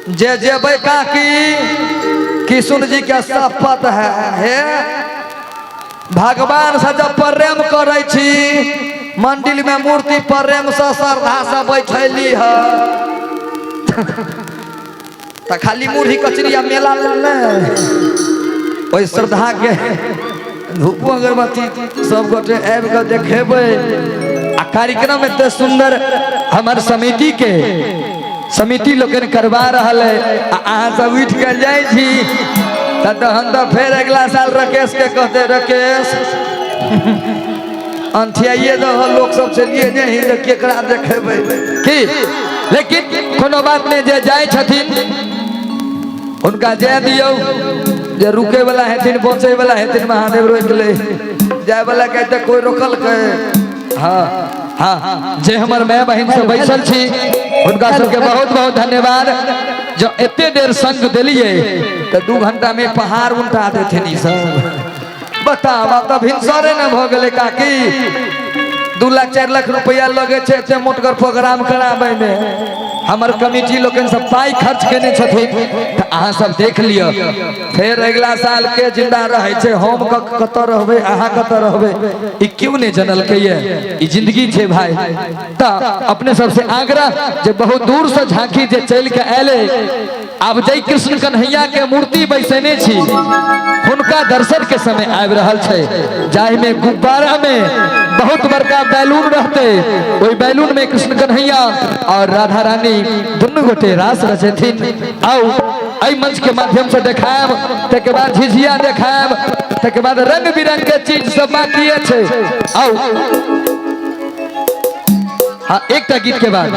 जे जेबै काकी किशुन जी के शपथ है हे भगवान से जब प्रेम करै छी मंदिर में मूर्ति प्रेम से श्रद्धा से बैठैली है तऽ खाली मुरही कचरी आ मेला लेल नहि ओहि श्रद्धा के धूपो अगरबत्ती सब गोटे आबि कऽ देखेबै आ कार्यक्रम एते सुंदर हमर समिति के समिति लोकनि करवा रहल है आ अहाँ सब उठि कऽ जाइ छी तऽ तहन तऽ फेर अगिला साल राकेश के कहते राकेश अंठियाइए दह लोक सब चलिए नहीं तऽ केकरा देखेबै की लेकिन कोनो बात नहि जे जाइ छथिन हुनका जाय दियौ जे रुके वाला हेथिन बचे वाला हेथिन महादेव रोकि ले जाय वाला के तऽ कोई रोकलकै हाँ हाँ जे हमर माय बहिन सब बैसल छी हुनका सबके बहुत बहुत धन्यवाद जो एते देर संग देलिए तऽ 2 घंटा में पहाड़ उल्टा देथिन ई सब बताब आब तऽ भिनसरे ने भऽ गेलै काकी 2 लाख 4 लाख रुपया लगे छै एते मोटगर प्रोग्राम कराबै में हमर कमिटी लोकनि सब पाइ खर्च केने छथिन तऽ अहाँ सब देख लिअ फेर अगिला साल के जिंदा रहै छै हम कतऽ रहबै अहाँ कतऽ रहबै ई क्यों नहि जनलकै ये ई जिंदगी छै भाई तऽ अपने सबसे आग्रह जे बहुत दूर से झांकी जे चलि के आयले आब जय कृष्ण कन्हैया के मूर्ति बैसेने छी हुनका दर्शन के समय आबि रहल छै जाहि में गुब्बारा में बहुत बड़का बैलून रहते ओहि बैलून में कृष्ण कन्हैया और राधा रानी दुनू गोटे रास रचेथिन आउ एहि मंच के माध्यम से देखायब तकर बाद झिझिया देखायब तकर बाद रंग बिरंग के चीज सब बाकी छै आउ हाँ एकटा गीत के बाद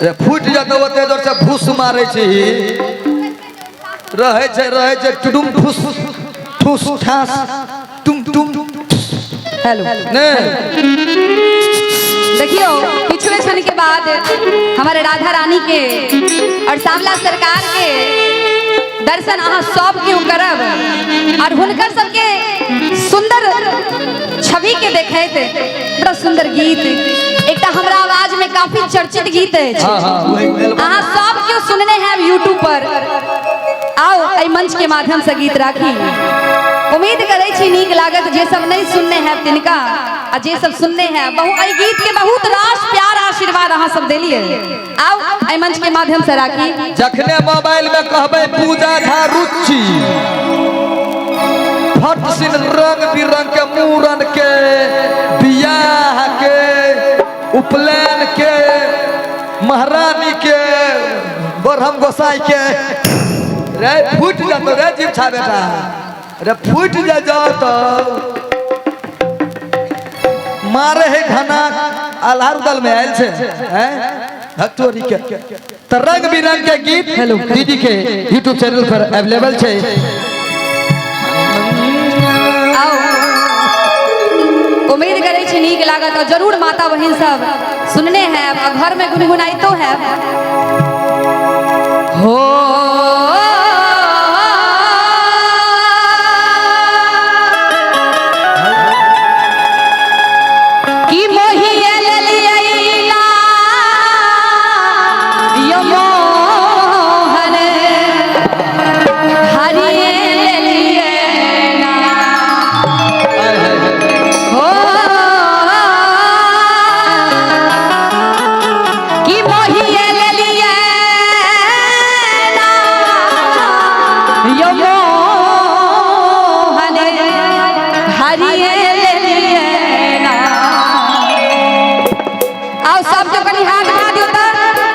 अरे फूटि जेतौ ओते जोर से भूस मारै छी रहै छै रहै छै टुडुम फुस ठुस ठास टुम टुम हेलो ने देखियो किछुए क्षण के बाद हमारे राधा रानी के और सांवला सरकार के दर्शन अहाँ सब केओ करब और हुनकर सबके सुंदर छवि के देखैत बड़ा सुंदर गीत एकटा हमरा आवाज में काफी चर्चित गीत अछि हाँ हाँ वही अहाँ सब केओ सुनने हैब यूट्यूब पर आओ एहि मंच के माध्यम से गीत राखी उम्मीद करै छी नीक लागत जे सब नहीं सुनने हैब तिनका आ जे सब सुनने हैं बहु एहि गीत के बहुत रास प्यार आशीर्वाद अहाँ सब देलिए आओ एहि मंच के माध्यम से राखी जखने मोबाइल में कहबै पूजा झा रुचि फट सिन रंग बिरंग के मूड़न के बियाह के उपनयन के महारानी के ब्रह्म गोसाई के रे फूट जतो रे जीव छा बेटा रे फूट जा जतो मारे है घना आल्हार दल में आयल छे हैं भक्तोरी के त रंग बिरंग के गीत हेलो दीदी के यूट्यूब चैनल पर अवेलेबल छे आओ उम्मीद करै छी नीक लागत और जरूर माता बहिन सब सुनने हैं और घर में गुनगुनाइतो है हो कि मोहिए लेलियै यो मोहन हरिये लेलियै ना हो कि मोहिए लेलियै ना यो मोहन हरिये लेलियै ना आओ सब के कनी हाथ उठा दियो त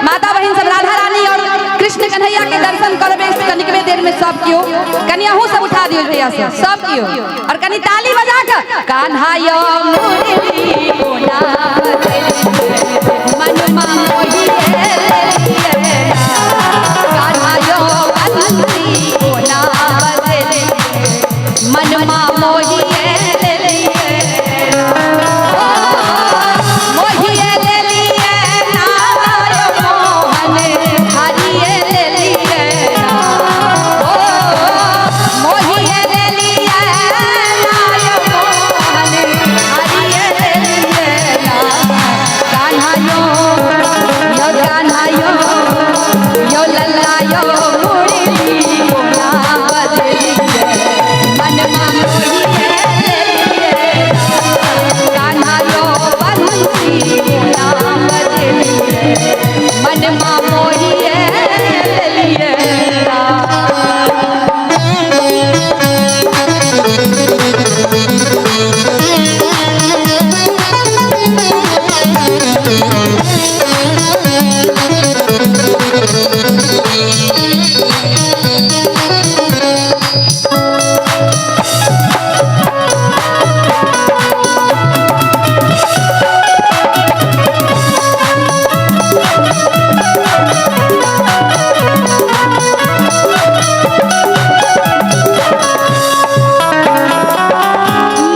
माता बहिन सब राधा रानी और कृष्ण कन्हैया के दर्शन करबे कनिकबे देर में सब केओ कनी अहूँ सब उठा दियो भैया सब सब केओ और कनी ताली बजा कर कान्हा यो मुरली कोना मनमा मोहिए लेलिए ना। कान्हा यो बंसी कोना बजले मनमा मोहिए लेलिए ना। मोहिए लेलिए ना यो मोहन हरिए लेलिए ना। ओ कोना बजलिए मनमा मोहिए लेलिए कान्हा यो बंसी कोना बजलिए मनमा मोहिए लेलिए।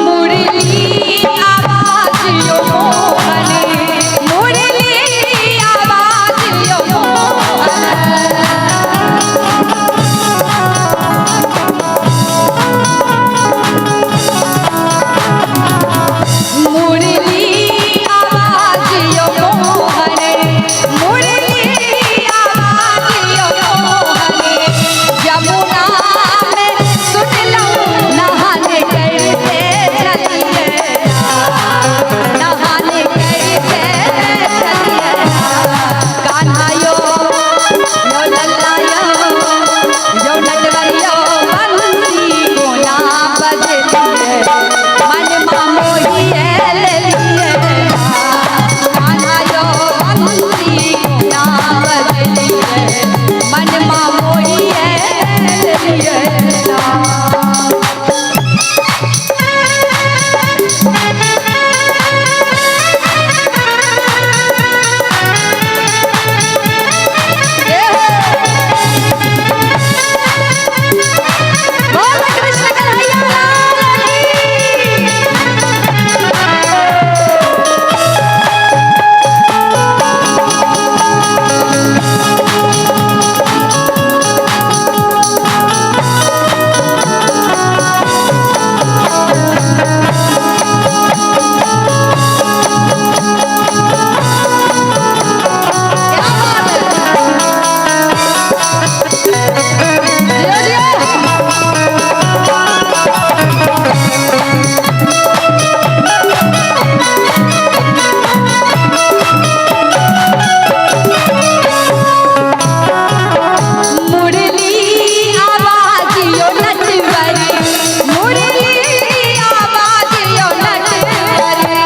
मुरली आवाज यो मोहन, मुरली आवाज यो मोहन। मुरली आवाज यो मोहन, मुरली आवाज यो मोहन। यमुना में सुन लो नहाने करते चलिए, नहाने करते चलिए। कान्हा यो यो लल्ला यो यो नटवरियो बंसी कोना बजलिए मनमा मोहिए लेलिए। कान्हा यो बंसी कोना बजलिए मनमा मोहिए लेलिए। बोल कृष्ण कन्हैया लाल की। क्या बात है? जियो जियो। मुरली आवाज यो नटवरी, मुरली आवाज यो नटवरी।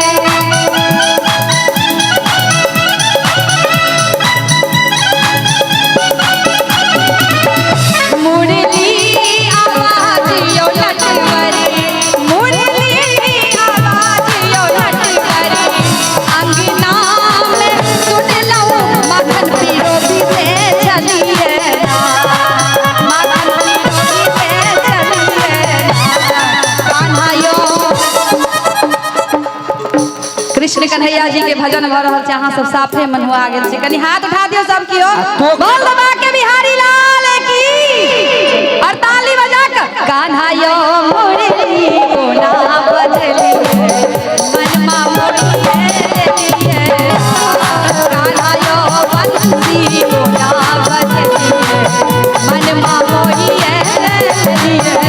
मुरली आवाज यो नटवरी, मुरली आवाज यो नटवरी। अंगना में सुन लो मखन पिरोती से चलिए, मखन पिरोती से चलिए। कान्हा यो कृष्ण कन्हैया जी के भजन भऽ रहल छै, अहाँ सब साफे मनहुआ गेल छी। कनि हाथ उठा दियौ सब कियो, बोल दबा के बिहारी लाल की और ताली बजा के। कान्हा यो मुरली कोना बजलिए मनमा मोहिए लेलिए। कान्हा यो बंसी कोना बजलिए मनमा मोहिए लेलिए।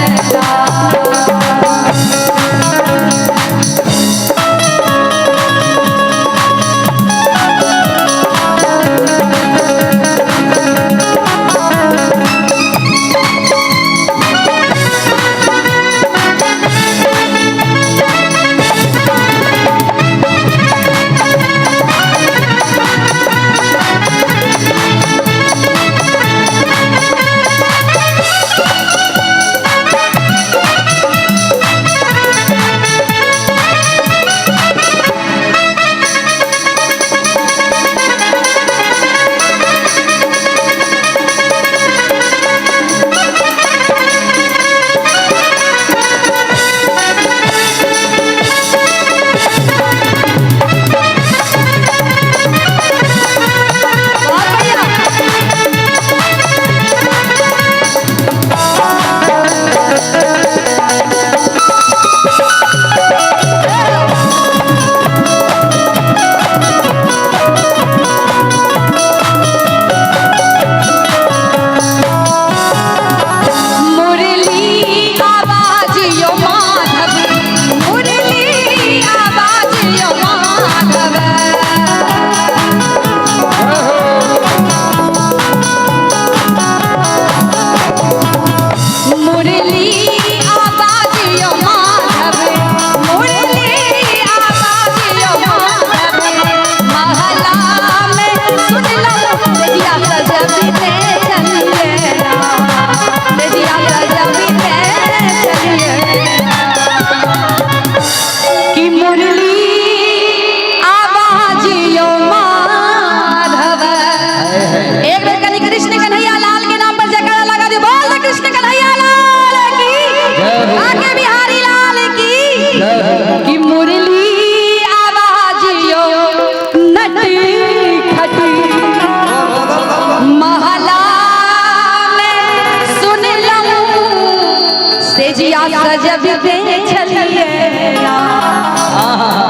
जिया सजबिते छलिए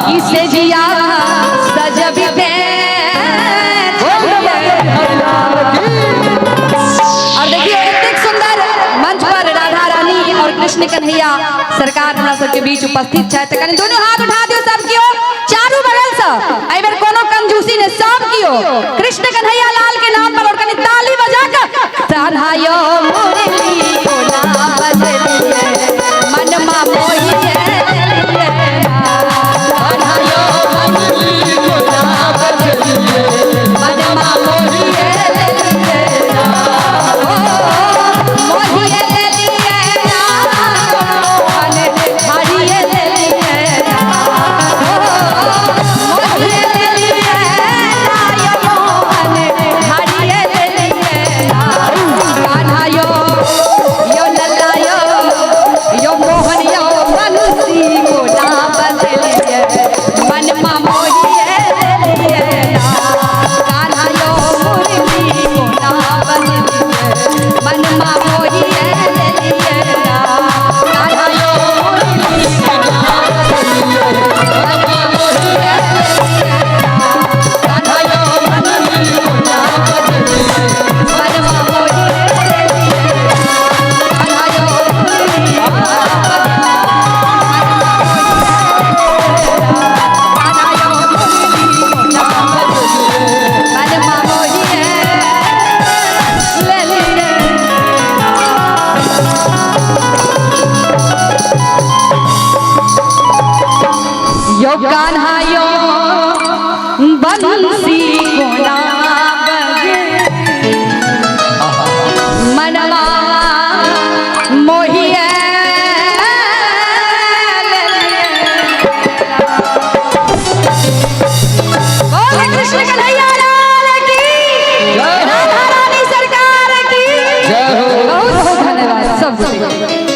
कि से जिया सजबिते छलिए। और देखिए एतेक सुंदर मंच पर राधा रानी और कृष्ण कन्हैया सरकार हमरा सबके बीच उपस्थित छथि। कनि दोनों हाथ उठा दियौ सब कियो चारू बगल से। एहि बेर कोनो कंजूसी ने, सब कियो कृष्ण कन्हैया लाल के नाम पर और कनि ताली बजा के कान्हा यो मुरली कोना बजलिए मनमा मोहिए लेलिए। कान्हा यो मुरली कोना बजलिए मनमा मोहिए लेलिए। ओ मोहिए लेलिए मन हरिए लेलिए। ओ मोहिए लेलिए मन हरिए लेलिए। कान्हा यो यो लल्ला यो यो मोहन यो बंसी कोना बजलिए मनमा मोहिए लेलिए। कान्हा यो मुरली कोना बजलिए मनमा मोहिए लेलिए। कान्हा यो मुरली कोना बजलिए मनमा मोहिए लेलिए। कान्हा यो मुरली कोना बजलिए मनमा मोहिए लेलिए। कान्हा यो मुरली कोना बजलिए कान्हा यो मुरली कोना बजलिए मनमा मोहिए लेलिए। यो कान्हा यो बंसी कोना बजे मनवा मोहिए लेलिए। बोल कृष्ण कन्हैया लाल की, जय हो। राधा रानी सरकार की जय हो। बहुत बहुत धन्यवाद सब।